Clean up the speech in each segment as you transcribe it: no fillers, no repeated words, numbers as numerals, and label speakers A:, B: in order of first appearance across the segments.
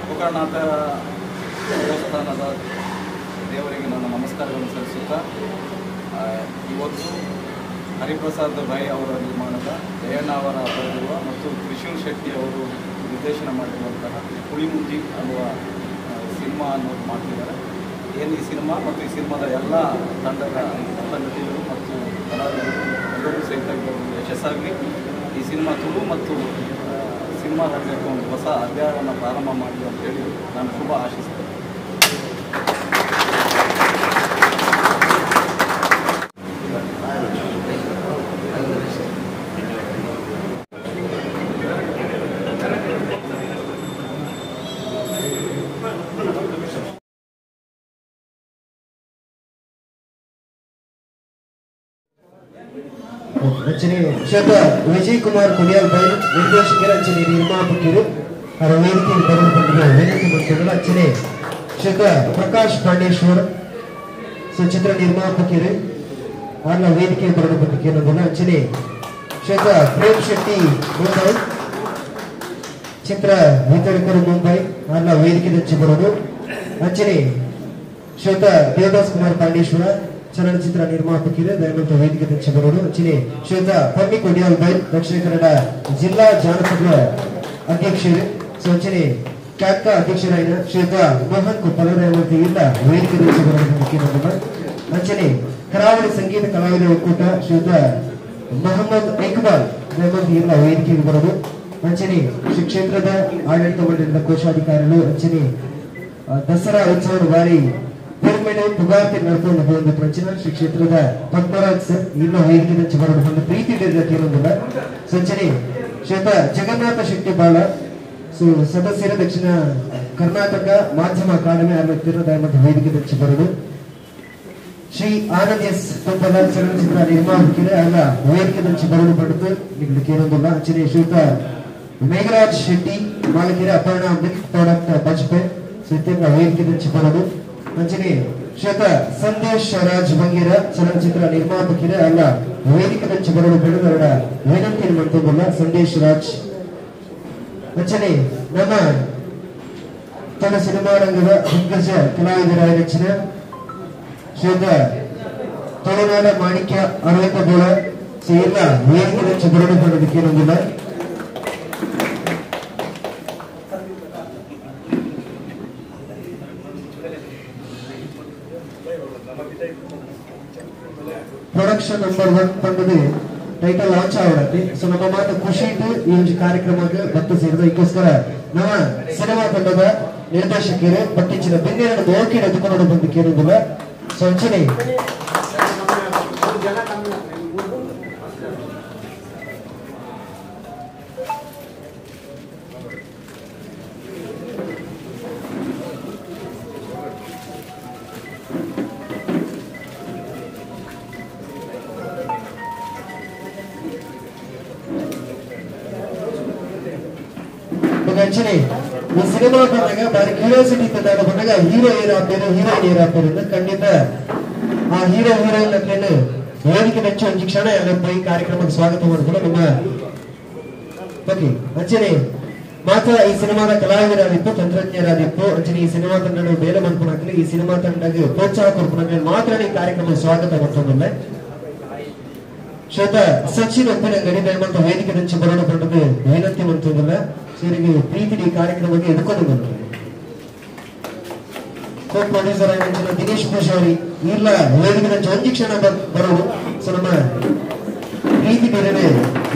A: ಗೋಕರ್ಣನಾಥ ದೇವಸ್ಥಾನದ ದೇವರಿಗೆ ನನ್ನ ನಮಸ್ಕಾರಗಳನ್ನು ಸಲ್ಲಿಸುತ್ತಾ, ಇವತ್ತು ಹರಿಪ್ರಸಾದ್ ರೈ ಅವರ ನಿರ್ಮಾಣದ, ಜಯಣ್ಣ ಅವರ ಬರೆದಿರುವ ಮತ್ತು ತ್ರಿಶೂಲ್ ಶೆಟ್ಟಿ ಅವರು ನಿರ್ದೇಶನ ಮಾಡಿರುವಂತಹ ಹುಳಿಮುಂಜಿ ಅನ್ನುವ ಸಿನಿಮಾ ಅನ್ನೋದು ಮಾಡ್ತಿದ್ದಾರೆ. ಏನು ಈ ಸಿನಿಮಾ ಮತ್ತು ಈ ಸಿನಿಮಾದ ಎಲ್ಲ ತಂಡದ ಎಲ್ಲ ನಟಿಯರು ಮತ್ತು ಕಲಾವಿದರು ಎಲ್ಲರೂ ಸಹಿತ ಯಶಸ್ಸಾಗಲಿ. ಈ ಸಿನಿಮಾ ತುಳು ಮತ್ತು ಸಿನಿಮಾ ರಂಗಕ್ಕೆ ಒಂದು ಹೊಸ ಅಧ್ಯಾಯವನ್ನು ಪ್ರಾರಂಭ ಮಾಡಲಿ ಅಂತೇಳಿ ನಾನು ಶುಭ ಆಶಿಸ್ತೇನೆ.
B: ಅಂಚನೆ ಶ್ವೇತ ವಿಜಯ್ ಕುಮಾರ್ ಕೊಡಿಯಾಲ್ ಬೈಲ್ ನಿರ್ದೇಶಕರ ಅಂಚನೆ ನಿರ್ಮಾಪಕರು ಅವರ ವೇದಿಕೆ ಬರಲು ವಿನಂತಿ ಮಾಡ್ತಿದ್ರು. ಅಂಚನೆ ಶ್ವೇತ ಪ್ರಕಾಶ್ ಪಾಂಡೇಶ್ವರ್ ಸೊ ಚಿತ್ರ ನಿರ್ಮಾಪಕರು ಅವರ ವೇದಿಕೆ ಬರಲು ಬಂದಿಲ್ಲ. ಅಂಚನೆ ಶ್ವೇತ ಪ್ರೇಮ್ ಶೆಟ್ಟಿ ಮುಂಬೈ ಚಿತ್ರ ವಿತರಕರು ಮುಂಬೈ ಅವರ ವೇದಿಕೆ ಹಂಚಿ ಬರೋದು. ಅಂಚನೆ ಶ್ವೇತ ದೇವದಾಸ್ ಕುಮಾರ್ ಪಾಂಡೇಶ್ವರ ಚಲನಚಿತ್ರ ನಿರ್ಮಾಪಕರು ದಯವಿಟ್ಟು ವೇದಿಕೆ ಹಂಚಿ ಬರೋದು. ಅಂಚನೆ ಶ್ವೇತ ಪನ್ನಿ ಕೊಡಿಯಾಲ್ ಬೈಲ್ ದಕ್ಷಿಣ ಕನ್ನಡ ಜಿಲ್ಲಾ ಜಾನಪದ ಅಧ್ಯಕ್ಷರು ಸೊ ಅಂಚನೆ ಕ್ಯಾಪ್ಕ ಅಧ್ಯಕ್ಷರಾದ ಶ್ವೇತ ಮೋಹನ್ ಕೊಪ್ಪಲ ದಯವಿಟ್ಟು ಇಲ್ಲ ವೇದಿಕೆ ಹಂಚಿ ಬರೋದು. ಅಂಚನೆ ಕರಾವಳಿ ಸಂಗೀತ ಕಲಾವಿದರ ಒಕ್ಕೂಟ ಶ್ವೇತ ಮೊಹಮ್ಮದ್ ಇಕ್ಬಾಲ್ ದಯವಿಟ್ಟು ಇಲ್ಲ ವೇದಿಕೆಗೆ ಬರೋದು. ಅಂಚನೆ ಶ್ರೀ ಕ್ಷೇತ್ರದ ಆಡಳಿತ ಮಂಡಳಿಯ ಕೋಶಾಧಿಕಾರಿಗಳು ಅಂಚನೆ ದಸರಾ ಉತ್ಸವದ ಬಾರಿ ಪೆರ್ಮೆನೆ ಪುಗಾರ್ತಿ ನಡ್ಕೊಂಡು ಬಂದ ಪ್ರಚನ ಶ್ರೀ ಕ್ಷೇತ್ರದ ಪದ್ಮರಾಜ್ ಸರ್ ಇನ್ನು ವೇದಿಕೆ ಬರೋದು ಒಂದು ಪ್ರೀತಿ ಕೇಳೋದಿಲ್ಲ. ಸಂಚನೆ ಶ್ವೇತ ಜಗನ್ನಾಥ ಶೆಟ್ಟಿ ಬಾಳ ಸೊ ಸದಸ್ಯರ ದಕ್ಷಿಣ ಕರ್ನಾಟಕ ಮಾಧ್ಯಮ ಅಕಾಡೆಮಿ ಅರವತ್ತೆರಡು ಮತ್ತು ವೇದಿಕೆ ದಕ್ಷಿಣ ಬರೋದು. ಶ್ರೀ ಆನಂದ್ ಎಸ್ ತೊಪ್ಪಲ ಚಲನಚಿತ್ರ ನಿರ್ಮಾಪಕರ ಅಲ್ಲ ವೇದಿಕೆ ದಂಚಿ ಬರಲು ಪಡೆದು ನಿಮಗೆ ಕೇಳೋದಿಲ್ಲ. ಅಂಚನೆ ಶ್ರೀಯುತ ಮೇಘರಾಜ್ ಶೆಟ್ಟಿ ಮಾಲೀಕರ ಅಪರ್ಣ ಮಿಲ್ಕ್ ಪ್ರಾಡಕ್ಟ್ ಬಜ್ಪೆ ಸತ್ಯಂಗ ವೇದಿಕೆ ದಂಚಿ ಬರೋದು. ಅಂಚನೆ ಶ್ವೇತ ಸಂದೇಶ್ ರಾಜ್ ಬಂಗೇರ ಚಲನಚಿತ್ರ ನಿರ್ಮಾಪಕರ ಅಲ್ಲ ವೇದಿಕೆ ದಂಚಿ ಬರಲು ಪಡೆದು ಅವರ ವಿನಂತಿ ಮಾಡ್ತೋದಿಲ್ಲ ಸಂದೇಶ್ ರಾಜ್. ಅಂಚನೆ ನಮ್ಮ ತನ್ನ ಸಿನಿಮಾ ರಂಗದ ದಿಗ್ಗಜ ಕಲಾವಿದರ ನೆಚ್ಚಿನ ಶ್ವೇತ ತುಳುನಾಡ ಮಾಣಿಕ್ಯ ಅರವಿಂದ ಬೋಳ ಎಲ್ಲ ವೇದಿಕೆ ಬರಲು ಪಡೆದಕ್ಕೆ ಏನೊಂದಿಲ್ಲ. ಪ್ರೊಡಕ್ಷನ್ ನಂಬರ್ 1 ಪಂಡದು ಟೈಟಲ್ ಲಾಂಚ್ ಆವಡತ್ತೆ. ಸೊ ನಮ್ಮ ಮಾತು ಖುಷಿ ಇಟ್ಟು ಈ ಒಂದು ಕಾರ್ಯಕ್ರಮಕ್ಕೆ ಬತ್ತು ಸೇರಿದ ಇದಕ್ಕೋಸ್ಕರ ನಮ್ಮ ಸಿನಿಮಾ ತಂಡದ ನಿರ್ದೇಶಕರು ಬತ್ತಿಂಚಿನ ಬೆನ್ನೆರಡು ಮೋಕೆ ಎದುಕೊಂಡು ಬಂದು ಕೇಳುವುದಿಲ್ಲ. ಸೊ ಅಂಚನೆ ಅಂಚನೆ ಈ ಸಿನಿಮಾ ಬಂದಾಗ ಬಾರಿ ಕ್ಯೂರಿಯಾಸಿಟಿ ಇತ್ತದಾಗ ಬಂದಾಗ ಹೀರೋ ಏರಾಪೇರು ಹೀರೋಯಿನ್ ಏರಾಪೇರು ಅಂತ ಖಂಡಿತ ಆ ಹೀರೋ ಹೀರೋಯಿನ್ ಅಕ್ಲೇನು ವೇದಿಕೆ ನೆಚ್ಚು ಒಂಜಿ ಕ್ಷಣ ಎಲ್ಲ ಈ ಕಾರ್ಯಕ್ರಮಕ್ಕೆ ಸ್ವಾಗತ ಮಾಡಿದ್ರು ನಮ್ಮ ಓಕೆ. ಅಂಚನೆ ಮಾತ್ರ ಈ ಸಿನಿಮಾದ ಕಲಾವಿದರಾದಿತ್ತು ತಂತ್ರಜ್ಞರಾದಿತ್ತು ಅಂಚನೆ ಈ ಸಿನಿಮಾ ತಂಡ ಬೇಲೆ ಮನ್ಪುನಾಕ್ಲಿ ಈ ಸಿನಿಮಾ ತಂಡಕ್ಕೆ ಪ್ರೋತ್ಸಾಹ ಕೊಡ್ಪುನಾಕ್ಲಿ ಮಾತ್ರ ಈ ಕಾರ್ಯಕ್ರಮಕ್ಕೆ ಸ್ವಾಗತ ಮಾಡ್ತೊಂದಿಲ್ಲ. ಶ್ವೇತ ಸಚಿನ್ ಒಪ್ಪಿನಂಗಡಿ ದಯಮಾಡಿ ವೇದಿಕೆ ನಂಚಿ ಬರೋಣ ಪಂಡದು ವಿನಂತಿ ಮಂತೊಂದಿಲ್ಲ. ಸರಿಗೆ ಪ್ರೀತಿ ಈ ಕಾರ್ಯಕ್ರಮಕ್ಕೆ ಎದುಕೊಂಡು ಬಂದರು ಕೋ ಪ್ರೊಡ್ಯೂಸರ್ ಆಗಿನ ದಿನೇಶ್ ಪೂಜಾರಿ ಇಲ್ಲ ವೇದಿಕೆ ನಂಚಿ ಒಂಜಿ ಕ್ಷಣ ಬರೋದು. ಸೊ ನಮ್ಮ ಪ್ರೀತಿ ಬೇರೆ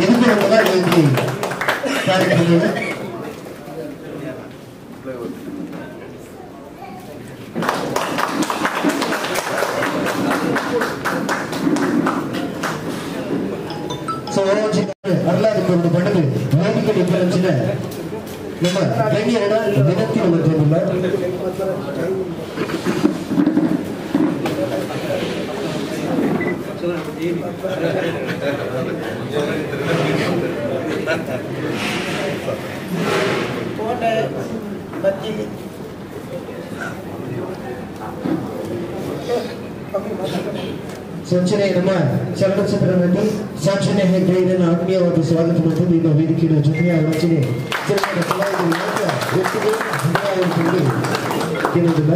B: ಎದುಕೊಂಡಲ್ಲ ಈ ಕಾರ್ಯಕ್ರಮ. ಸೊ ಅರ್ಲಾದಿಕೊಂಡು ಪಡೆದು ವೇದಿಕೆ ಇಬ್ಬರಂಚಿನ ನಮ್ಮ ಗಣ್ಯರ ವಿನಂತಿ ಮಂತ್ರಿಲ್ಲ. ಸಂಚನೆ ನಮ್ಮ ಚಲನಚಿತ್ರ ನಟಿ ಸೌಜನ್ಯ ಹೆಗ್ಡೆ ಆತ್ಮೀಯವಾದ ಸ್ವಾಗತ ಮತ್ತು ನಿಮ್ಮ ವೇದಿಕೆಯ ಜೊತೆಯ ರಚನೆ ಕೇಳುವುದಿಲ್ಲ.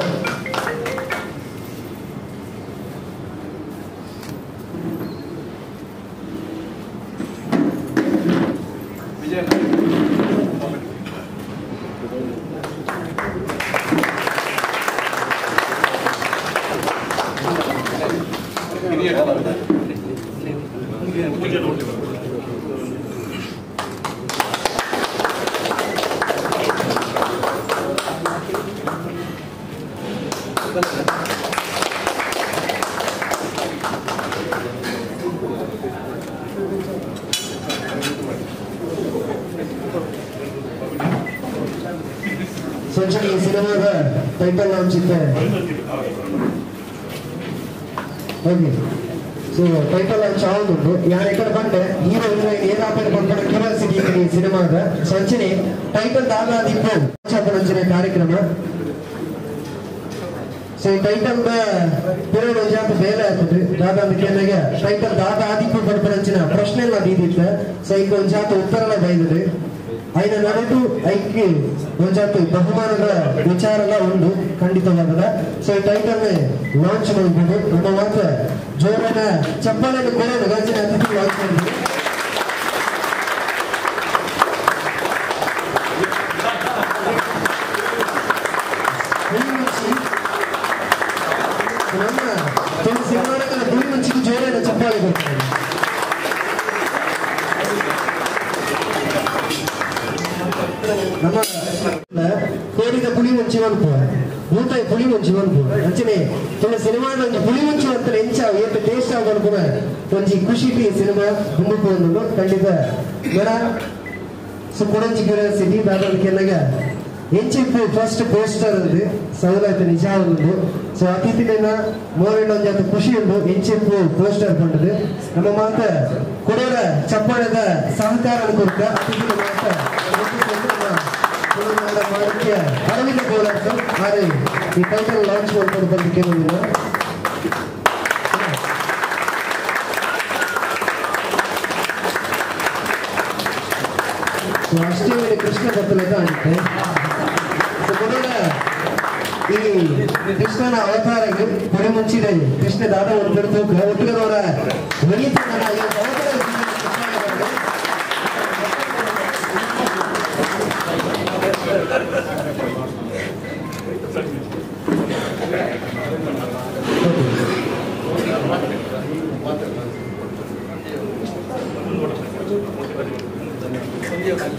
B: ಸಂಜೆ ಈ ಸಿನಿಮಾದ ಟೈಟಲ್ ಲಾಂಚ್ ಇತ್ತು. ಓಕೆ, ಸೊ ಟೈಟಲ್ ಲಾಂಚ್ ಆവുಂಟು. ಯಾರು ಎಕಡೆ ಬಂಡೆ ಹೀರೋ ಹೀರೋಯಿನ್ ಏನಾಪೇರು ಪಡ್ಕೊಂಡ ಕ್ಯೂರಿಯಾಸಿಟಿ ಈ ಸಿನಿಮಾದ ಸಂಚನೆ ಟೈಟಲ್ ದಾದಾದಿಪ್ಪು ಅಂಚನೆ ಕಾರ್ಯಕ್ರಮ. ಸೊ ಈ ಟೈಟಲ್ ಪಿರಿಯಡ್ ಒಂಜಾತ ಬೇಲೆ ಆಗ್ತದೆ ದಾದಾ ಅಂದಕ್ಕೆ ಟೈಟಲ್ ದಾದಾ ಆದಿಪ್ಪು ಪಡ್ಪಣಂಚಿನ ಪ್ರಶ್ನೆ ಎಲ್ಲ ದೀದಿತ್ತ. ಸೊ ಈಗ ಒಂಜಾತ ಉತ್ತರನ ಬೈದಿದೆ. ಐನ ನಡುಟು ಐಕ್ಕೆ ಒಂಜಾತ ಬಹುಮಾನದ ವಿಚಾರನ ಉಂಡು ಖಂಡಿತವಾಗದ. ಸೊ ಈ ಟೈಟಲ್ ಲಾಂಚ್ ಮಾಡ್ಬೋದು. ನಮ್ಮ ಮಾತ್ರ ಜೋರನ ಚಪ್ಪಾಳೆಯನ್ನು ಕೊಡೋದು ಗಂಜಿನ ಅತಿಥಿ ಲಾಂಚ್ ಮಾಡಿದ್ವಿ. ನಮ್ಮ ತುಳು ಸಿನಿಮಾಗಳ ಗುಳಿ ಮುಂಚಿಗೆ ಜೋರನ ಚಪ್ಪಾಳೆ ಕೊಡ್ತಾರೆ. ನಮ್ಮ ಕೋಡಿದ ಪುಳಿ ಮುಂಚಿ ಮನ್ಪು ಭೂತಾಯಿ ಪುಳಿ ಮುಂಚಿ ಮನ್ಪು ಅಂಚನೆ ತುಳು ಸಿನಿಮಾದ ಒಂಜಿ ಪುಳಿ ಮುಂಚಿ ಅಂತ ಎಂಚ ಏತ್ ಟೇಸ್ಟ್ ಆಗೋಣ ಒಂಜಿ ಖುಷಿ ಸಿನಿಮಾ ಗುಂಬು ಒಂದು ಖಂಡಿತ ಮೇಡ. ಸೊ ಕೊಡಂಜಿ ಕ್ಯೂರಿಯಾಸಿಟಿ ದಾದಕ್ಕೆಲ್ಲಾಗ ಎಂಚಿಪ್ಪು ಫಸ್ಟ್ ಪೋಸ್ಟರ್ ఉంది ಸೌಲಭ್ಯ ನಿಜ ಉಂಡು. ಸೊ ಅತಿಥಿನ ಮೋರಿನ ಒಂಜಾತ ಖುಷಿ ಉಂಡು ಎಂಚಿಪ್ಪು ಪೋಸ್ಟರ್ ಬಂದது. ನಮ್ಮ ಮಾತ ಕೊಡೋರ ಚಪ್ಪಾಳದ ಸಹಕಾರ ಕೊಡ್ತ ಅತಿಥಿನ ಮಾತ ಮಾಣಿಕ್ಯ ಅರವಿಂದ ಗೋಳರ್ ಸರ್ ಆರೆ ಈ ಟೈಟಲ್ ಲಾಂಚ್ ಮಾಡ್ಕೊಂಡು ಬಂದು ಕೇಳೋದಿಲ್ಲ. ಸೊ ಅಷ್ಟೇ ಮೇಲೆ ಕೃಷ್ಣ ಬರ್ತಲಕ ಆಗುತ್ತೆ. ಸೊ ಕೊಡೋರ ಈ ಕೃಷ್ಣನ ಅವತಾರಕ್ಕೆ ಪುಡಿ ಮುಂಚಿದೆ ಕೃಷ್ಣ ದಾದ ಒಂದು ಒಟ್ಟಿಗೆ ವಿನೀತ ಅವತಾರ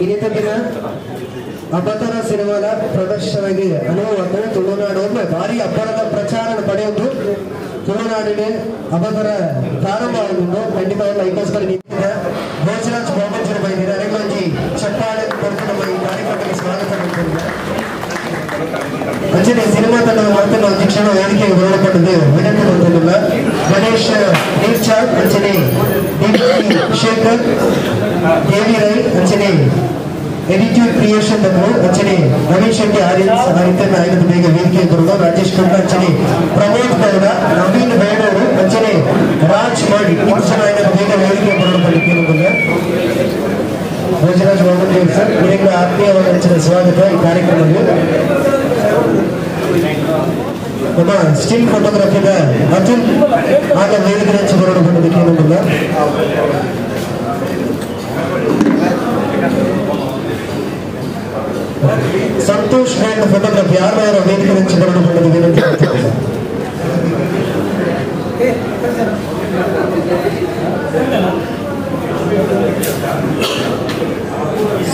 B: ಇನ್ನಿತ ದಿನ ಅಬತರ ಸಿನಿಮಾದ ಪ್ರದರ್ಶನಗೆ ಅನುವಾದ ತುಳುನಾಡು ಭಾರಿ ಅಬ್ಬರದ ಪ್ರಚಾರ ಪಡೆಯುವುದು. ತುಳುನಾಡಿನ ಅಬತರ ಪ್ರಾರಂಭ ಆಗುವುದು ಖಂಡಿತವಾಗಿ ಐಕೋಸ್ಕರ ನಿಂತಿದ್ದ ಭೋಜರಾಜ್ ಬೋಮಂಜರು ಬಂದಿದ್ದಾರೆ. ಅರೆಗೊಂಜಿ ಚಪ್ಪಾಳೆ ಕೊಡ್ತು ನಮ್ಮ ಈ ಕಾರ್ಯಕ್ರಮಕ್ಕೆ ಸ್ವಾಗತ ಮಾಡ್ತಿದ್ದಾರೆ. ಅಂಚನೆ ಸಿನಿಮಾ ತಂಡದ ಮಾತನ್ನು ಒಂದು ಕ್ಷಣ ವೇದಿಕೆಗೆ ಹೊರಡಿಕೊಂಡಿದ್ದು ವಿನಂತಿ ಮಾಡ್ತಿಲ್ಲ. ಗಣೇಶ್ ನೀರ್ಚಾಳ್ ಅಂಚನೆ ಶೇಖರ್ ದೇವಿ ರೈ ಅಂಚನೆ ಎಡಿಟ್ಯೂಡ್ ಕ್ರಿಯೇಷನ್ ತಂದರು ಅಂಚನೆ ರವೀಶ್ ಶೆಟ್ಟಿ ಆರ್ಯನ್ಸ್ ಆದಿತ್ಯನ ಆಯ್ದ ಬೇಗ ವೇದಿಕೆ ಬರೋದು ರಾಜೇಶ್ ಖಂಡ ಅಂಚನೆ ಪ್ರಮೋದ್ ಗೌಡ ನವೀನ್ ಬೇಡೂರು ಅಂಚನೆ ರಾಜ್ ಮಾಡಿ ಇಷ್ಟು ಜನ ಬೇಗ ವೇದಿಕೆ ಬರೋದು. ಭೋಜರಾಜ್ ವಾಮನ್ ಸರ್ ನಿಮಗೆ ಆತ್ಮೀಯವಾದ ಅಂಚಿನ ಸ್ವಾಗತ ಈ ಕಾರ್ಯಕ್ರಮಕ್ಕೆ. ನಮ್ಮ ಸ್ಟಿಲ್ ಫೋಟೋಗ್ರಫಿದ ಅತುಲ್ ಆಗ ವೇದಿಕೆ ಹಂಚಿ ಬರೋದು ಬಂದಿದ್ದಕ್ಕೆ ಏನೊಂದಿಲ್ಲ. ಸಂತೋಷ್ ಬ್ಯಾಂಡ್ ಫೋಟೋಗ್ರಫಿ ಯಾರು ಅವರ ವೇದಿಕೆ ಹಂಚಿ ಬರೋದು ಬಂದಿದ್ದು ವಿನಂತಿ ಮಾಡ್ತಿದ್ದಾರೆ.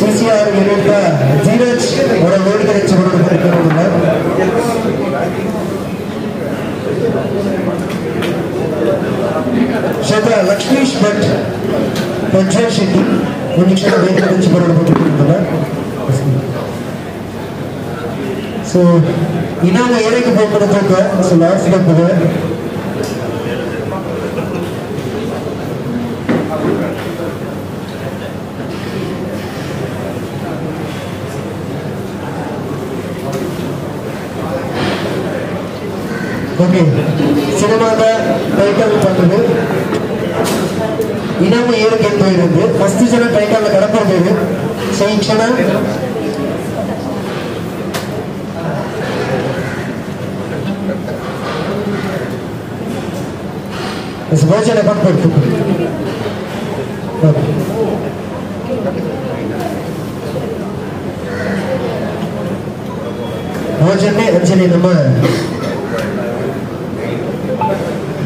B: ಸಿಸಿಆರ್ ಯೂನಿಟ್ ಧೀರಜ್ ಅವರ ವೇದಿಕೆ ಹಂಚಿ ಬರೋದು ಬಂದಿದ್ದಕ್ಕೆ. ಶ್ವೇತ ಲಕ್ಷ್ಮೀಶ್ ಭಟ್ ಪ್ರಜ್ವಲ್ ಶೆಟ್ಟಿ ಒಂದು ಕ್ಷಣ ವೇದಿಕೆ ಹಂಚಿ ಬರೋದು ಬಂದಿದ್ದಲ್ಲ. ಸೊ ಇನಾಮ ಏರಕ್ಕೆ ಹೋಗ್ಬಿಡ ತೂಕ ಸೊ ಲಾಸ್ಟ್ ಬರ್ತದೆ. ಓಕೆ ಸಿನಿಮಾದ ಟೈಟಲ್ ಬಂದದ್ದು ಇನಾಮ ಏರು ಗೆದ್ದು ಇರೋದು ಮಸ್ತ್ ಜನ ಟೈಟಲ್ ಕಡಪಡ್ಬೋದು. ಸೊ ಈ ಕ್ಷಣ ಭೋಜನ ಬಂದ್ಬಿಡ್ತು. ಭೋಜನೆ ಅಂಜಲಿ ನಮ್ಮ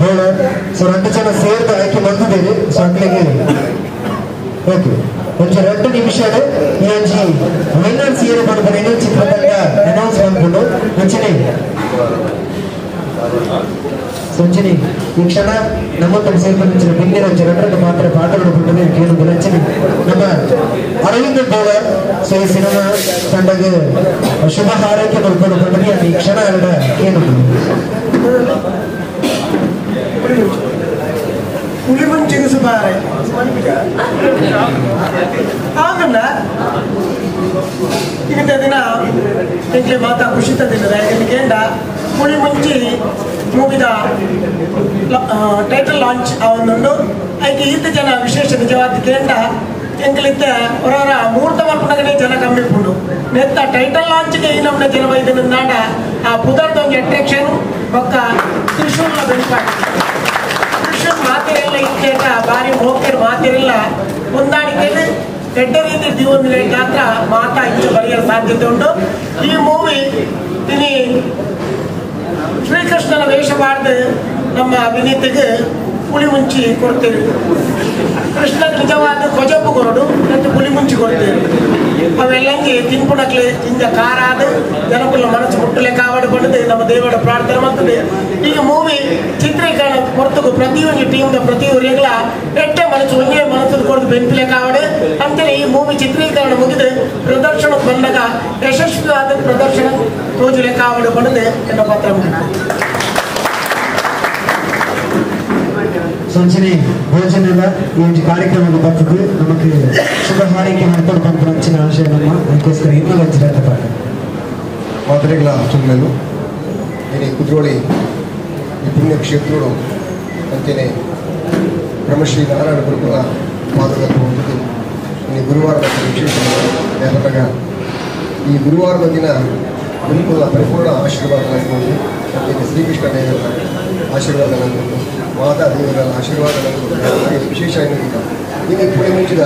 B: ಬೋಳ. ಸೊ 2 ಜನ ಸೇರಿದ ಆಯ್ಕೆ ಬಂದಿದ್ದೇವೆ. ಸೊ ಅಕ್ಲಿಗೆ ಓಕೆ ಒಂಜಿ 2 ನಿಮಿಷ ಈ ಒಂಜಿ ವಿನ್ನರ್ಸ್ ಏರು ಪಡ್ಪುನೇನು ಚಿತ್ರತಂಡ ಅನೌನ್ಸ್ ಮಾಡ್ಕೊಂಡು ಅಂಚನೆ ಸಂಜನೆ ಈ ಕ್ಷಣ ನಮ್ಮ ಸೇರ್ಪಡೆ ಬಿಂದಿರ ಒಂಜಿ 2 ಮಾತ್ರ ಪಾಠಗಳು ಬಂದಿದೆ ಕೇಳುವುದಿಲ್ಲ. ಅಂಚನೆ ನಮ್ಮ ಅರವಿಂದ ಬೋಳ ಸೊ ಈ ಸಿನಿಮಾ ತಂಡಗೆ ಶುಭ ಹಾರೈಕೆ ಮಾಡ್ಕೊಂಡು ಬಂದಿದೆ. ಈ ಕ್ಷಣ ಎರಡ ಕೇಳುವುದು
C: ಹುಲಿಮುಂಚಿಗೆ ಶುಭ ಹಾರೈಕೆ ಆಗಲ್ಲ. ಇಂಥ ದಿನ ಎಂಕ್ಲೆ ಮಾತಾ ಖುಷಿತ ದಿನದ ಯಾಕಂದ್ರೆ ಕೇಂದ್ರ ಹುಳಿ ಮುಂಚಿ ಮೂವಿದ ಟೈಟಲ್ ಲಾಂಚ್ ಆವೊಂದುಂಡು. ಐಕೆ ಈತ ಜನ ವಿಶೇಷ ನಿಜವಾದ ಕೇಂದ್ರ ಎಂಕ್ಲಿತ್ತ ಹೊರವರ ಮೂರ್ತ ಮಲ್ಪನಗನೇ ಜನ ಕಮ್ಮಿ ಪುಂಡು ನೆತ್ತ ಟೈಟಲ್ ಲಾಂಚ್ಗೆ ಈ ನಮ್ಮನೆ ಜನ ಬೈದಿನ ಆ ಪುದರ್ದ ಒಂದು ಅಟ್ರಾಕ್ಷನ್ ಬೊಕ್ಕ ತ್ರಿಶೂಲ್ನ ಬೆಂಪಾಟ ತ್ರಿಶೂಲ್ ಮಾತಿರಲ್ಲ ಇತ್ತೇಟ ಬಾರಿ ಮೋಕೆರ್ ಮಾತಿರಲ್ಲ ಹೊಂದಾಣಿಕೆಯಲ್ಲಿ ಎಡ್ಡ ರೀತಿ ಜೀವನ ಗಾತ್ರ ಮಾತಾ ಇಂಚ ಬರೆಯಲು ಸಾಧ್ಯತೆ ಉಂಟು. ಈ ಮೂವಿ ಇನಿ ಶ್ರೀಕೃಷ್ಣನ ವೇಷ ಮಾಡಿದ ನಮ್ಮ ವಿನೀತಿಗೆ ಪುಳಿ ಮುಂಚಿ ಕೊಡ್ತೇವೆ. ಕೃಷ್ಣ ನಿಜವಾದ ಕೊಜಪು ಕೊರಡು ಮತ್ತು ಪುಳಿ ಮುಂಚಿ ಕೊಡ್ತೇವೆ. ಅವೆಲ್ಲಂಗೆ ತಿನ್ಪುಣಕ್ಲೆ ಇಂದ ಕಾರಾದ ಜನಕುಲ ಮನಸ್ಸು ಮುಟ್ಟಲೆ ಕಾವಾಡು ಪಡೆದು ನಮ್ಮ ದೇವರ ಪ್ರಾರ್ಥನೆ ಮಾಡ್ತದೆ. ಈಗ ಮೂವಿ ಚಿತ್ರೀಕರಣ ಹೊರತುಕು ಪ್ರತಿಯೊಂದು ಟೀಮ್ದ ಪ್ರತಿಯೊರಿಗಳ ಎಟ್ಟೆ ಮನಸ್ಸು ಒಂದೇ ಮನಸ್ಸು ಕೊಡದು ಬೆನ್ಪಿಲೆ ಕಾವಾಡು ಅಂತೇಳಿ ಈ ಮೂವಿ ಚಿತ್ರೀಕರಣ ಮುಗಿದು ಪ್ರದರ್ಶನ ಬಂದಾಗ ಯಶಸ್ವಿಯಾದ ಪ್ರದರ್ಶನ ತೋಜಲೆ ಕಾವಾಡು ಪಡೆದು ಎನ್ನ ಪಾತ್ರ ಮುಗಿತು.
B: ಸಂಜನೆ ಭೋಜನೆಲ್ಲ ಈ ಒಂದು ಕಾರ್ಯಕ್ರಮಕ್ಕೆ ಬರ್ತದೆ. ನಮಗೆ ಶುಭ ಹಾರೈಕೆ ಮಾಡ್ಕೊಂಡು ಬಂದ ಅಂಚಿನ ಆಶಯ ನಮ್ಮ ಅದಕ್ಕೋಸ್ಕರ ಇನ್ನೂ ಹಂಚಿದ ಪಾಠ
D: ಮಾತ್ರೆಗಳ ಸುಮ್ಮನು ಇಲ್ಲಿ ಕುದ್ರೋಳಿ ಈ ಪುಣ್ಯಕ್ಷೇತ್ರಗಳು ಅಂತೆಯೇ ಬ್ರಹ್ಮಶ್ರೀ ನಾರಾಯಣ ಗುರುಕುಲ ಪಾದದ ಹೋಗುವುದು. ಇಲ್ಲಿ ಗುರುವಾರದ ವಿಶೇಷ ದೇವರಾಗ ಈ ಗುರುವಾರದ ದಿನ ಗುರುಕುಲ ಪರಿಪೂರ್ಣ ಆಶೀರ್ವಾದ ನಂಬೋದು, ಅಂತೆಯೇ ಶ್ರೀಕೃಷ್ಣ ದೇವರ ಆಶೀರ್ವಾದ ನಂಬೋದು, ಮಾತಾ ದೇವರ ಆಶೀರ್ವಾದ ನಂಬೋದು. ಹಾಗೆ ವಿಶೇಷ ಏನಿಲ್ಲ ಇಲ್ಲಿ ಪುಣೆ ಮುಂಚಿದ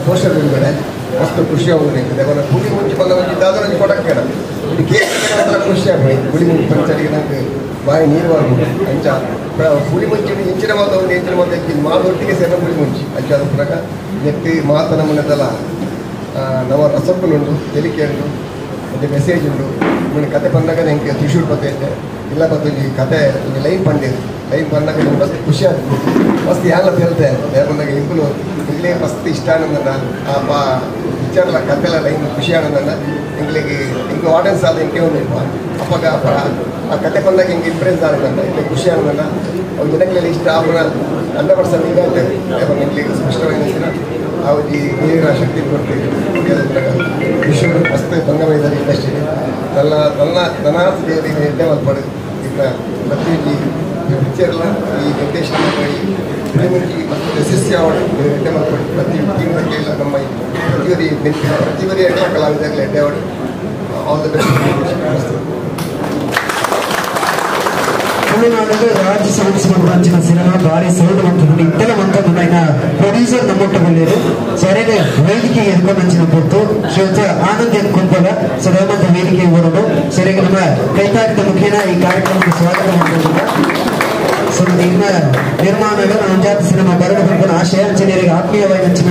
D: ಪೋಸ್ಟರ್ ಬಿಡುಗಡೆ ಮಸ್ತ್ ಖುಷಿ ಆಗುವುದು. ಯಾಕಂದರೆ ಪುಳಿ ಮುಂಚೆ ಬಂದ ಇದ್ದಾದರೂ ನನಗೆ ಕೊಡಕ್ಕೆ ಇದು ಕೇಕ್ ಖುಷಿ ಆಗ್ಬೋದು. ಪುಳಿ ಮುಂಚೆ ಪಂಚರಿಗೆ ನಂಗೆ ಬಾಯಿ ನೀರು ಆಗ್ಬೋದು. ಅಂಚ ಪುಳಿ ಮುಂಚೆ ಇಂಚಿನ ಮಾತು ಒಂದು ಇಂಚಿನ ಮಾತು ಹೆಚ್ಚಿನ ಮಾದೊಟ್ಟಿಗೆ ಸೇರಿದ ಪುಳಿ ಮುಂಚಿ ಅಂಚ ಅದು ಪುನಕ ನೆಟ್ಟಿ ಮಾತ ನಮ್ಮನೆದಲ್ಲ ನವ ರಸಕ್ಕುಲುಂಡು ತೆಲಿಕೆ ಉಂಟು ಮತ್ತು ಮೆಸೇಜ್ ಉಂಟು. ಮೊನ್ನೆ ಕತೆ ಬಂದಾಗ ನಂಗೆ ತ್ರಿಶೂರ್ ಪತ್ತೆ ಇದ್ದೆ ಇಲ್ಲ ಮತ್ತು ಈ ಕತೆ ಈ ಲೈನ್ ಬಂದಿದೆ. ಲೈನ್ ಬಂದಾಗ ನಿಮ್ಗೆ ಮಸ್ತ್ ಖುಷಿ ಆಗ್ತದೆ. ಮಸ್ತ್ ಎಲ್ಲ ಹೇಳ್ತೆ ಬಂದಾಗ ಇಂಕುಲು ಇಲ್ಲೇ ಮಸ್ತ್ ಇಷ್ಟ ಆನಂದನ ಆ ಪಾ ಪಿಕ್ಚರ್ಲ ಕತೆಲ್ಲ ಲೈನ್ ಖುಷಿ ಆನಂದನ ಎಂಗ್ಲಿಗೆ ಇಂಕು ಆಡಿಯನ್ಸ್ ಆದ ಇಂಕೆ ಒಂದು ಅಪ್ಪಗ ಆ ಕತೆ ಬಂದಾಗ ಹಿಂಗೆ ಇಂಪ್ರೆಸ್ ಆನಂದ ಇಲ್ಲಿ ಖುಷಿ ಆನಂದನ ಅವು ಜನಗಳೆಲ್ಲ ಇಷ್ಟ ಆಪುನ 100% ಈಗ ಆಗ್ತದೆ. ಯಾಕಂದ್ರೆ ಇಂಗ್ಲಿಗೆ ಸ್ಪಷ್ಟವಾಗಿ ಆ ಈ ನೀರಿನ ಶಕ್ತಿ ಕೊಡ್ತೀವಿ. ವಿಶ್ವ ಮಸ್ತ್ ಬಂಗಮೈದಾರಿ ಇಂಡಸ್ಟ್ರಿ ತನ್ನ ತನ್ನ ತನಾಸ ದೇವರಿಗೆ ಎಡ್ಡೆ ಮಲ್ಪಡು ಇನ್ನು ಪ್ರತಿಯೊಂದು ಪಿಕ್ಚರ್ಲ ಈ ನಿರ್ದೇಶನ ಈ ಮತ್ತು ಯಶಸ್ವಿ ಅವಳು ಎಡ್ಡೆ ಮಲ್ಪಡು ಪ್ರತಿ ಟೀಮ್ನ ನಮ್ಮ ಪ್ರತಿಯೊಂದು ಪ್ರತಿಯೊಂದು ಎಲ್ಲ ಕಲಾವಿದರಲ್ಲಿ ಎಡ್ಡೆ ಅವಳು. All the best.
B: ತುಳುನಾಡಿಗೆ ರಾಜ್ಯ ಸೌಂಡ್ ಸಿನಿಮಾ ಭಾರಿ ಸೌಂಡ್ ಮಂತುಂಡು ಇತ್ತೆಲ ಮಂತೊಂದು ಐನ ಪ್ರೊಡ್ಯೂಸರ್ ನಮ್ಮೊಟ್ಟು ಬಲ್ಲೆರ್ ಸರಿಯಾದ ವೇದಿಕೆ ಎದ್ಕೊಂಡಂಚಿನ ಪೊರ್ತು ಶ್ರೀಯುತ ಆನಂದ್ ಎನ್ಕೊಂಪಲ ಸೊ ದಯಮಂತ ವೇದಿಕೆ ಬರೋದು ಸರಿಯಾಗಿ ನಮ್ಮ ಕೈತಾಕಿದ ಮುಖೇನ ಈ ಕಾರ್ಯಕ್ರಮಕ್ಕೆ ಸ್ವಾಗತ ಮಾಡ್ಕೊಂಡಿದ್ದ. ಸೊ ಇನ್ನ ನಿರ್ಮಾಣದ ನಂಜಾತ ಸಿನಿಮಾ ಬರಡು ಪನ್ಪುನ ಆಶಯ ಅಂಚನೆಯರಿಗೆ ಆತ್ಮೀಯವಾಗಿ ಅಂಚಿನ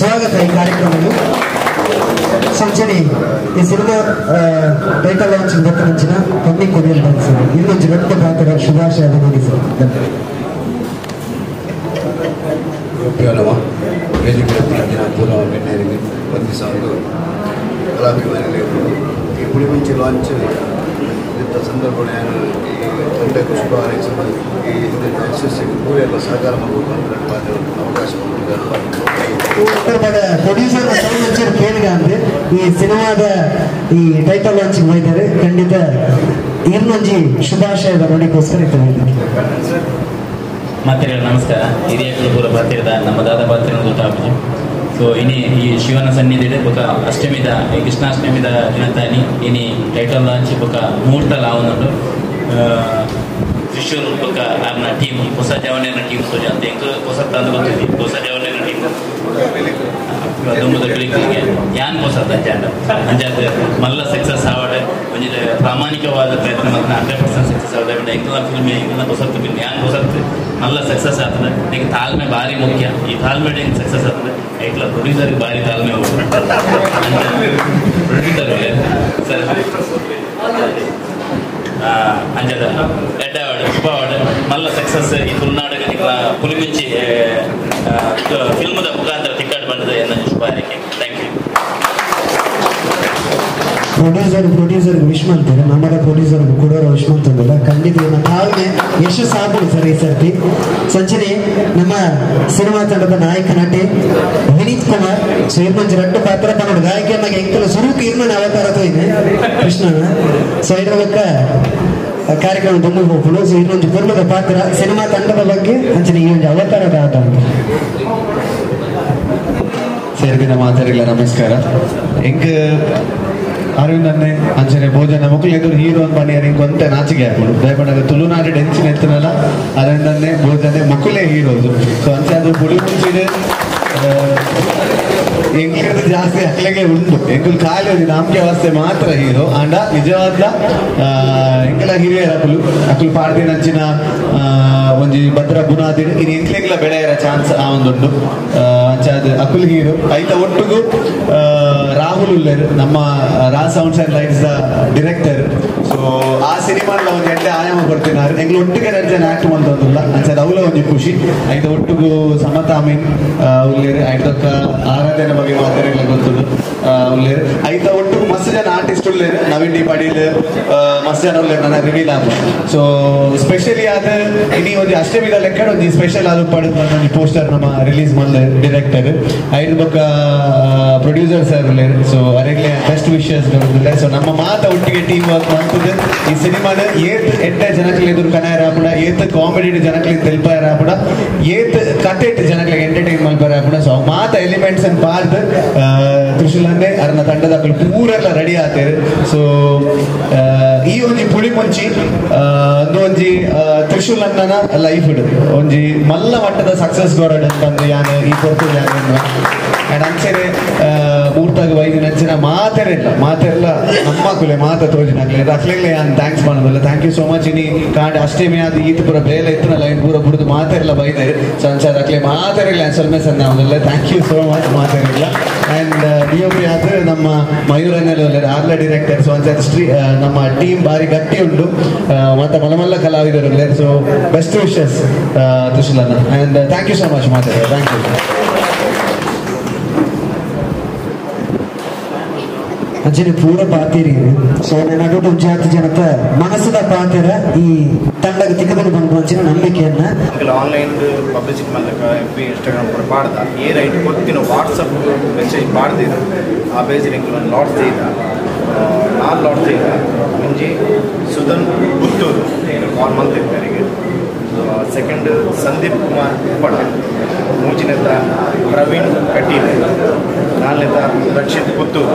B: ಸ್ವಾಗತ ಈ ಕಾರ್ಯಕ್ರಮವು. ಸಂಚನೆ ಈ ಸಿನಿಮಾ ಟೈಟಲ್ ಲಾಂಚ್ ಗೊತ್ತಂಚಿನ ಕಮ್ಮಿ ಕೊರಿಯಲ್ ಬಂದ ಸರ್ ಇನ್ನೊಂದು ರಕ್ತ ಪಾತ್ರ ಶುಭಾಶಯ ನೋಡಿ ಸರ್.
E: ವೇದಿಕೆ ಪೂರ್ಣ ಗಣ್ಯರಿಗೆ ವಂದಿಸಲು ಕಲಾಭಿಮಾನಿಗಳು ಈ ಪುಳಿಮುಂಚಿ ಲಾಂಚ್ ಇಂಥ ಸಂದರ್ಭ ಈ ತಂಡಕ್ಕೆ ಶುಭ ಹಾರೈಸಲು ಈ ಯಶಸ್ಸಿಗೆ ಪೂರೆಲ್ಲ ಸಹಕಾರ ಮಾಡಬೇಕು ಅಂತ ಅವಕಾಶ
B: ಪ್ರೊಡ್ಯೂಸರ್ ಸೌಂಡ್ ಒಂಚೂರು ಕೇಳಿಗ ಅಂದ್ರೆ ಈ ಸಿನಿಮಾದ ಈ ಟೈಟಲ್ ಲಾಂಚ್ ಹೋಗಿದ್ದಾರೆ. ಖಂಡಿತ ಇನ್ನೊಂದು ಶುಭಾಶಯದ ನೋಡಿಕೋಸ್ಕರ ಇತ್ತು.
F: ಮತ್ತೆ ನಮಸ್ಕಾರ. ಹಿರಿಯ ಪೂರ ಪಾತ್ರದ ನಮ್ಮ ದಾದ ಪಾತ್ರ ಗೊತ್ತಾಗ್ತದೆ. ಸೊ ಇನಿ ಈ ಶಿವನ ಸನ್ನಿಧಿ ಬೊಕ ಅಷ್ಟಮಿದ ಕೃಷ್ಣಾಷ್ಟಮಿದ ದಿನತಾನಿ ಇನಿ ಟೈಟಲ್ ಲಾಂಚ್ ಬೊಕ ಮುಹೂರ್ತ ಲಾವನುಂಡು. ತ್ರಿಶೂರ್ ಬೊಕ ಆರ್ನ ಟೀಮ್ ಹೊಸ ಜವನೆಯನ್ನ ಟೀಮ್ ಸೋಜ ಅಂತ ಎಂಕ್ ಹೊಸ ತಂದು ಗೊತ್ತಿದ್ದಿ ಹೊಸ ಜವನೆಯನ್ನ ಟೀಮ್ ದೊಂಬುದ ಬೆಳಿಗ್ಗೆ ಯಾನ್ ಹೊಸ ಅಂಜಾಂಡ ಅಂಜಾದ ಮಲ್ಲ ಸಕ್ಸಸ್ ಆವಡೆ ಒಂಜಿ ಪ್ರಾಮಾಣಿಕವಾದ ಪ್ರಯತ್ನ ಮತ್ತು 100% ಸಕ್ಸಸ್ ಆವಡೆ. ಎಂಕಲ ಫಿಲ್ಮ್ ಎಂಕಲ ಹೊಸತ್ತು ಫಿಲ್ಮ್ ಯಾನ್ ಹೊಸತ್ತು ಮಲ್ಲ ಸಕ್ಸಸ್ ಆಗ್ತದೆ. ಈಗ ತಾಳ್ಮೆ ಭಾರಿ ಮುಖ್ಯ. ಈ ತಾಳ್ಮೆ ಹೆಂಗೆ ಸಕ್ಸಸ್ ಆಗ್ತದೆ. ಐಕ್ಲ ಪ್ರೊಡ್ಯೂಸರ್ ಭಾರಿ ತಾಳ್ಮೆ ಪ್ರೊಡ್ಯೂಸರ್ ಸರ್ ಅಂಜದ ಎಡ್ಡ ಅವಾರ್ಡ್ ಶುಭ ಅವಾರ್ಡ್ ಮಲ್ಲ ಸಕ್ಸಸ್ ಈ ತುಳುನಾಡು ಪುಲಿಮುಂಚಿ ಫಿಲ್ಮ್ದ ಮುಖಾಂತರ ತಿಕ್ಕಾಡು ಬಂದದ ಎನ್ನ ಶುಭ ಹಾರೈಕೆ. Thank you.
B: Producer wish ಮಾಡ್ತಾರೆ. ನಮ್ಮದ ಪ್ರೊಡ್ಯೂಸರ್ ಕೊಡೋರು ವಿಶ್ ಮಾಡ್ತಂದಿಲ್ಲ. ಖಂಡಿತ ನಮ್ಮ ತಾಳ್ಮೆ ಯಶಸ್ಸು ಸರ್ ಈ ಸರ್ತಿ. ಸಂಚನೆ ನಮ್ಮ ಸಿನಿಮಾ ತಂಡದ ನಾಯಕ ನಟಿ ವಿನೀತ್ ಕುಮಾರ್. ಸೊ ಇರ್ಮಂಜಿ ರಡ್ಡು ಪಾತ್ರ ತನ್ನೋಡು ಗಾಯಕಿಯನ್ನಾಗಿ ಎಂಕಲ ಸುರುಕು ಇರ್ಮನ ಅವತಾರ ತೋಯ್ನೆ ಕೃಷ್ಣನ. ಸೊ ಇದ್ರ ಬಕ್ಕ ಕಾರ್ಯಕ್ರಮ ತುಂಬ ಹೋಗ್ಬೋದು. ಸೊ ಇನ್ನೊಂದು ಪೂರ್ಣದ ಪಾತ್ರ ಸಿನಿಮಾ ತಂಡದ ಬಗ್ಗೆ ಅಂಚನೆ ಈ ಒಂದು ಅವತಾರದ ಆಟ ಅಂತ
G: ಸೇರ್ದಿನ ಮಾತಾಡಿಲ್ಲ. ನಮಸ್ಕಾರ. ಎಂಕ್ ಅರವಿಂದ್ ಅನ್ನೆ ಅಂಚನೆ ಭೋಜನ ಮಕ್ಕಳು ಎದುರು ಹೀರೋ ಅಂತ ಬನ್ನಿ ಹಿಂಗೆ ಒಂತೆ ನಾಚಿಗೆ ಹಾಕೊಂಡು ದಯಪಂಡಾಗ ತುಳುನಾಡು ಡೆನ್ಸಿನ ಎತ್ತನಲ್ಲ ಅರವಿಂದ್ ಅನ್ನೆ ಭೋಜನೆ ಮಕ್ಕಳೇ ಹೀರೋದು. ಸೊ ಅಂಚೆ ಅದು ಪುಳಿ ಮುಂಚಿದೆ ಎಂಕಿರ್ದು ಜಾಸ್ತಿ ಅಕ್ಲೆಗೆ ಉಂಟು. ಎಂಕುಲು ಖಾಲಿ ಒಂದು ನಾಮಕೆ ಅವಸ್ಥೆ ಮಾತ್ರ ಹೀರೋ ಆಂಡ ನಿಜವಾದ ಎಂಕಲ ಹಿರಿಯರ ಅಕುಲು ಅಕುಲು ಪಾಡ್ದಿನ ಅಂಚಿನ ಒಂಜಿ ಭದ್ರ ಬುನಾದಿ ಇನ್ನು ಎಂಕ್ಲೆಗ್ಲ ಬೆಳೆಯರ ಚಾನ್ಸ್ ಆ ಒಂದುಂಡು. ಅಂಚೆ ಅದು ಅಕುಲ್ ಹೀರೋ. ಐತ ಒಟ್ಟುಗು ರಾಹುಲ್ ಉಲ್ಲೇರ್ ನಮ್ಮ Ra sounds and lights the director. So ಆ ಸಿನಿಮಾಲ ಒಂಜಿ ಎಡ್ಡೆ ಆಯಾಮ ಕೊಡ್ತಿನಾರು. ಎಂಗ್ಲ ಒಟ್ಟಿಗೆ ಎರಡು ಜನ ಆಕ್ಟ್ ಮಾಡ್ತಂದಿಲ್ಲ ಅಂಚೆ ಅದು ಅವಲ ಒಂಜಿ ಖುಷಿ. ಐತ ಒಟ್ಟುಗು ಸಮತಾ ಅಮೀನ್ ಉಲ್ಲೇರ್ ಐತಕ್ಕ ಆರಾಧನೆ ಬಗ್ಗೆ ಮಾತಾಡಲಿಲ್ಲ ಗೊತ್ತದು ಉಲ್ಲೇರ್. ಐತ ಒಟ್ಟು ಮಸ್ತ್ ಜನ ಆರ್ಟಿಸ್ಟ್ ಉಲ್ಲೇರ್. ನವೀನ್ ಡಿ ಪಾಟೀಲ್ ಮಸ್ತ್ ಜನ ಉಲ್ಲೇರ್ ನನ್ನ ರಿವೀಲ್ ಆಗ. ಸೊ ಸ್ಪೆಷಲಿ ಆದ ಇನಿ ಒಂಜಿ ಅಷ್ಟಮಿದ ಲೆಕ್ಕ ಒಂಜಿ ಸ್ಪೆಷಲ್ ಆದ ಪಡೆದ ಒಂಜಿ ಪೋಸ್ಟರ್ ನಮ್ಮ ರಿಲೀಸ್ ಮಾಡಲ ಡೈರೆಕ್ಟರ್ ಐದು ಬೊಕ್ಕ ಪ್ರೊಡ್ಯೂಸರ್ ಸರ್ ಉಲ್ಲೇರ್. ಸೊ ಅರೆಗ್ಲೆ ಬೆಸ್ಟ್ ವಿಶಸ್ ಬರುದಿಲ್ಲ. ಸೊ ನಮ್ಮ ಮಾತ ಒಟ್ಟಿಗೆ ಟೀಮ್ ವರ್ಕ್ ಮಾಡ್ತದೆ. ಈ ಸಿನಿಮಾದ ಏತ್ ಎಡ್ಡೆ ಜನಕ್ಕೆ ಎದುರು ಕನಾಯರ ಆಪುಣ, ಏತ್ ಕಾಮಿಡಿ ಜನಕ್ಕೆ ತೆಲ್ಪಾಯರ ಆಪುಣ, ಏತ್ ಕತೆಟ್ ಜನಕ್ಕೆ ಎಂಟರ್ಟೈನ್ ಮಲ್ಪರ ಆಪುಣ. ಸೊ ಮಾತ ಎಲಿಮೆಂಟ್ಸ್ ಅನ್ ಪಾರ್ದ್ ತ್ರಿಶೂಲನ್ನೇ ಅರ್ನ ತಂಡದ ಪೂರೆಲ್ಲ ರೆಡಿ ಆತೇರು. ಸೊ ಈ ಒಂಜಿ ಪುಳಿ ಮುಂಚಿ ಒಂದು ಒಂಜಿ ತ್ರಿಶೂಲನ್ನನ ಲೈಫ್ ಒಂಜಿ ಮಲ್ಲ ಮಟ್ಟದ ಸಕ್ಸಸ್ ಗೋರಡ್ ಅಂತಂದು ಯಾನು ಈ ಕೊರತೆ ಯಾನು ಅಂಡ್ ಅಂಚೆನೆ ಮೂರ್ತಾಗ ವೈದ್ಯ ನಂಚಿನ ಮಾತೆರೆಲ್ಲ ಮಾತೆಲ್ಲ ನಮ್ಮ ಕುಲೆ ಮಾತ ತೋಜಿನಾಗ್ಲೆ ಅಕ್ಲೆಗ್ಲೆ ಯಾನ್ thanks ಮಾಡೋದಿಲ್ಲ. Thank you so much. ಇನಿ ಕಾಂಡ್ ಅಷ್ಟೇಮಿ ಅದು ಈತ ಪೂರ ಬೇಲೆ ಇತ್ತು ಲೈನ್ ಪೂರ ಬುಡ್ದು ಮಾತೆರೆಲ್ಲ ಬೈದೆ. ಸೊ ಅಂಚಾದ ಅಕ್ಲೆ ಮಾತೆರೆಲ್ಲ ಸೊಲ್ಮೆ ಸಣ್ಣ ಆಗೋದಿಲ್ಲ. Thank you so much ಮಾತೆರೆಲ್ಲ. And D O P ಆದ್ರೆ ನಮ್ಮ ಮಯೂರನ್ನೆಲ್ಲ ಆರ್ಲ ಡೈರೆಕ್ಟರ್. ಸೊ ಅಂಚಾದ ಶ್ರೀ ನಮ್ಮ ಟೀಮ್ ಭಾರಿ ಗಟ್ಟಿ ಉಂಟು. ಮತ್ತೆ ಮಲಮಲ್ಲ ಕಲಾವಿದರು. So best wishes ತ್ರಿಶೂಲನ್ನ and thank you so much ಮಾತೆರೆಲ್ಲ. Thank you.
B: ಅಂಚನೆ ಪೂರ ಪಾತೀರಿ. ಸೊ ನಡುಟು ಜಾತಿ ಜನತ ಮನಸ್ಸದ ಪಾತಿರ ಈ ತಂಡಗ ತಿಕ್ಕದಲ್ಲಿ ಬಂದು ಅಂಚಿನ ನಂಬಿಕೆಯನ್ನ
H: ಆನ್ಲೈನ್ ಪಬ್ಲಿಸಿಟಿ ಮೂಲಕ F B Instagram ಕೂಡ ಪಾಡ್ದ ಏ ರೈಟ್ ಕೊತ್ತಿನ ವಾಟ್ಸಪ್ ಮೆಸೇಜ್ ಪಾಡ್ದಿರು ಆ ಪೇಜ್ ಎಂಕುಲು ಲಾಟ್ ചെയ്ത ನಾಲ್ ಲಾಟ್ ചെയ്ത ಒಂಜಿ ಸುಧನ್ ಪುತ್ತೂರು ಕಾಲ್ ಮಂತಿರ್ತಾರೆ. ಸೆಕೆಂಡ್ ಸಂದೀಪ್ ಕುಮಾರ್ ಉಪ್ಪಡ, ಮೂಜಿನೇತ ಪ್ರವೀಣ್ ಕಟೀಲ್, ನಾಲ್ನೇತ ರಕ್ಷಿತ್ ಪುತ್ತೂರು.